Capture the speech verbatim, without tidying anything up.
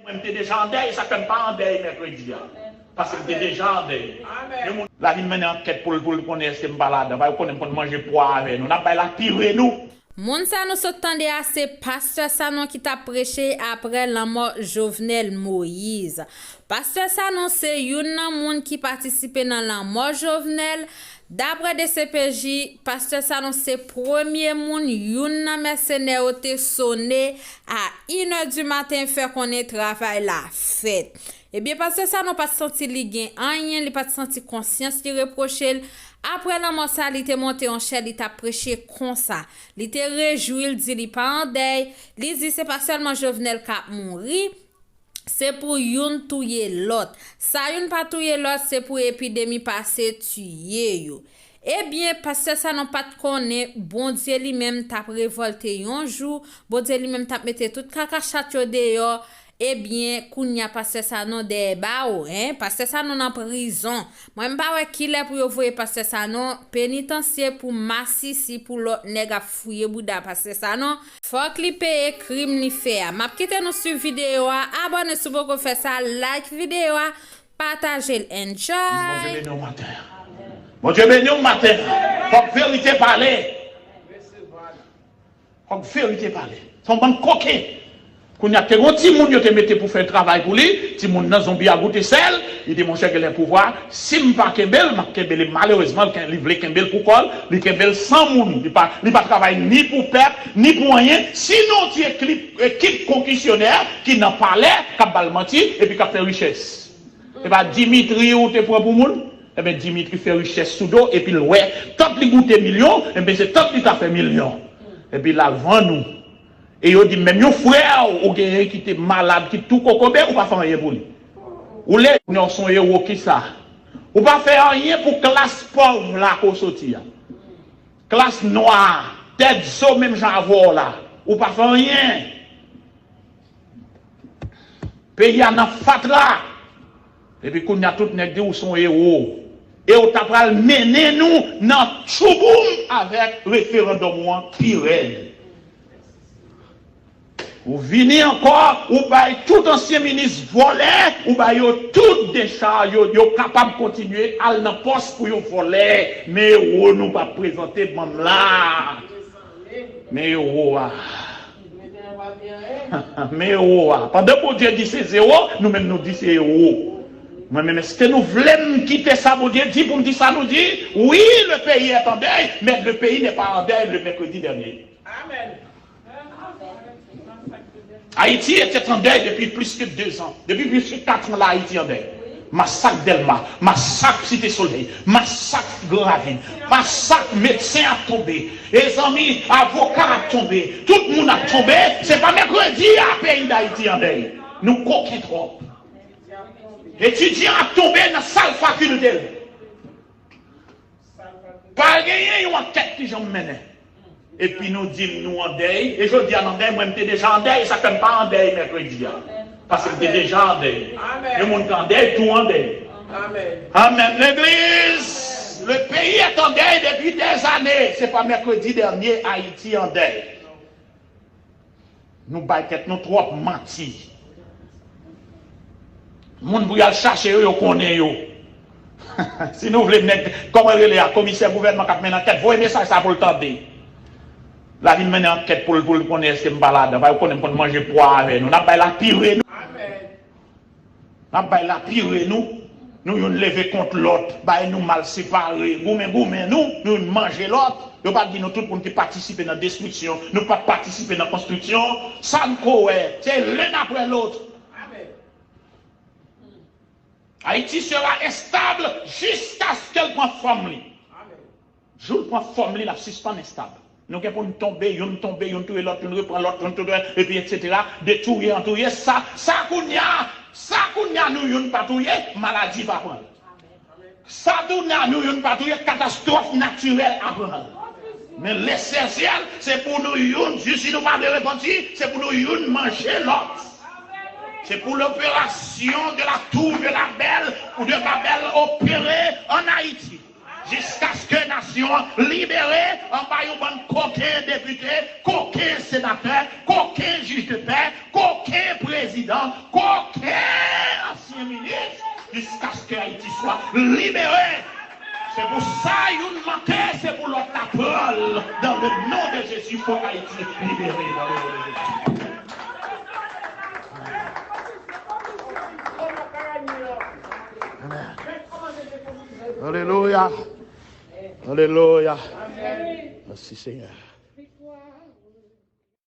Mwen, m te deja an dèy, sa fè m pa an dèy mèkredi a. Paske m te deja an dèy. Yon moun la vin mennen ankèt pou l, pou l konnen èske m pa ladan. Pa yo konnen m konn manje pwa avè nou. N ap bay la pire nou. Moun sa nou sot tande a se Pastè Sanon ki t ap preche apre lanmò Jovenel Moïse. Pastè Sanon se youn nan moun ki patisipe nan lanmò Jovenel. Daprè D C P J, Pastè Sanon se premye moun youn nan mèsenè yo te sone a inè di maten fè konnen travay la fèt. Ebyen, Pastè Sanon pa t santi li gen anyen, li pa t santi konsyans li repwoche l. Apre lanmò sa, li te monte yon chè, li t ap preche konsa. Li te rejwi l, di li pa an dèy. Li di se pa sèlman Jovenel k ap mouri, se pou youn touye lòt. Sa youn pa touye lòt, se pou epidemi pase tiye yo. Ebyen, Pastè Sanon pa t konnen Bondye li menm t ap revòlte yon jou, Bondye li menm t ap mete tout kaka chat yo deyò, ebyen, kounye a Pastè Sanon dèyè bawo, en, Pastè Sanon nan prizon. Mwen, m pa wè kilè pou yo voye Pastè Sanon penitansye pou masisi, pou lòt nèg ap fouye bouda Pastè Sanon. Fòk li peye krim li fè a. M ap kite nou swiv videyo a. Abòne si w poko fè sa, like videyo a, pataje l, enjoy. Bondye beni w maten an. Bondye beni w maten an. Fòk verite pale. Fòk verite pale. Se yon bann koken. Kounye a, te gon timoun yo te mete pou fè travay pou li, timoun nan zonbi a goute sèl, li di, monchè, genlè pouvwa, si m pa kenbe l, m ap kenbe l, e malerezman, li ken-, li vle kenbe l pou kò l, li kenbe l san moun, li pa, li pa travay ni pou pèp, ni pou anyen, sinon ti ekip, ekip konkisyonè ki nan palè, k ap ba l manti, epi k ap fè richès. Se pa Dimitri ou te pran pou moun? Ebyen, Dimitri fè richès sou do, epi l wè, tant li goute milyon, ebyen, se tant li ta fè milyon. Epi l al vann ou. E yo di, menm yon frè w ou genyen ki te malad, ki tou kokobe, ou pa fè anyen pou li. Ou le, non, se yon ewo, kisa? Ou pa fè anyen pou klas pòv la ke w soti a. Klas nwa, tèt zo, menm jan avè w la. Ou pa fè anyen. Peyi a nan fatra. Epi kounye a tout nèg di ou se yon ewo. E w ta pral mennen nou nan tchouboum avèk referandòm ou an pi rèd. Ou vini ankò, ou bay tout ansyen minis vòlè, ou bay yo tout dechaj, yo, yo kapab kontinye al nan pòs pou yo vòlè. Men ewo nou pa prezante banm la. Men ewo a. Men ewo a. Pandan Bondye di se zewo, nou menm nou di se ewo. Mwen menm, èske nou vle m kite sa Bondye di pou m di sa nou di? Oui, le pays est en deuil, mais le pays n'est pas en deuil le mercredi dernier. Amen. Haïti était en deuil depuis plus que deux ans. Depuis plus que quatre ans, la, Haïti en deuil. Masak Dèlma, masak Site Solèy, masak Gran Ravin, masak medsen ap tonbe, e zanmi, avoka ap tonbe, tout moun ap tonbe, se pa mèkredi a peyi Dayiti an dèy. Nou koken twòp. Etidyan ap tonbe nan sal fakilte l. Pa genyen yon ankèt ki janm mennen. Epi nou di m nou an dèy, e jodi a n an dèy, mwen m te deja an dèy, e sa fè m pa an dèy mèkredi a. Paske m te deja an dèy. Yon moun ki an dèy, tou an dèy. Amèn, legliz! Le pays est en deuil depuis des années. Se pa mèkredi dènye Ayiti an dèy. Nou bay tèt nou twòp manti. Moun pou y al chache yo, yo konnen yo. Si nou vle nèg, kòman rele a, komisè gouvènman k ap mennen ankèt, voye mesaj sa pou l tande. La vin mennen ankèt pou l, pou l konnen èske m pa ladan. Pa yo konnen m konn manje pwa avè nou. N ap bay la pire nou. N ap bay la pire nou. Nou youn leve kont lòt, bay nou mal separe, goumen goumen nou, nou youn manje lòt. Yo pa di nou tout moun ki patisipe nan destriksyon, nou pa t patisipe nan konstriksyon. Sa n ko wè, se l'un après l'autre. Haïti sera instable jusqu'à ce que l pran fòm li. Jou l pran fòm li, l ap sispann estab. Nou gen pou n tonbe, youn tonbe, youn touye lòt, youn repran lòt, youn touye, epi etsetera. De touye an touye, sa, sa kounye a, sa kounye a nou youn pa touye, maladi pa pran l. Sa kounye a nou youn pa touye, katastwòf natirèl ap pran l. Men lesansyèl, se pou nou youn, jis si nou pa vle repanti, se pou nou youn manje lòt. C'est pour l'opération de la tour de la Belle ou de Babel opérée en Haïti. Jiskaske nasyon an libere anba yon bann koken depite, koken senatè, koken jij de pè, koken prezidan, koken ansyen minis, jiskaske Ayiti swa libere. Se pou sa youn manke, se pou lòt la pran l. Dans le nom de Jésus, fòk Ayiti libere dans le nom de Jésus. Amen. Alelouya. Alelouya. Mèsi, Senyè.